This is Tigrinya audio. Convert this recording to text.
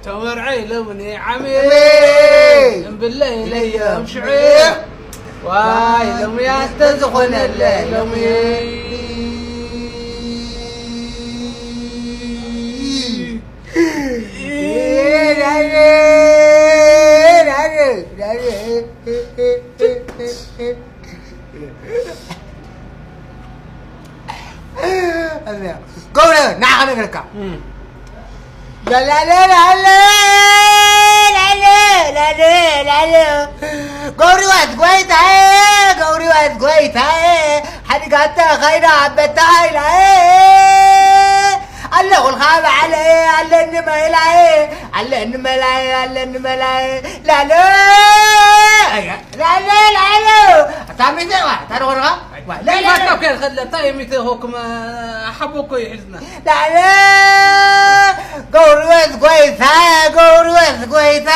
ተመርዐ ኢሎምኒ ዓመይ እምብለ ኢለዮም ሽዑ ዋይ ሎምያ እንተዝኾነለ ሎሚ ገብረ ንዓኻ ነገርካ ላለ ላለ ላለ ላለ ላለ ገብሪወት ጎይታዬ ገብሪወት ጎይታዬ ሓዲጋተ ኸይዳ ኣበታ ኢላዬ ኣለኹልኻ በዓለየ ኣለኒ መላየ ኣለኒ መላየ ኣለኒ መላየ ላለ ላለ ላለ ኣታ ሚተ ዋ ኣታ ደኾንኻ ላለ ከለ እንታይ ሚተ ሆኩም ሓቦ እኮ ይሕዝና ላለ ገብርወት ጎይታ ገብርወት ጎይታ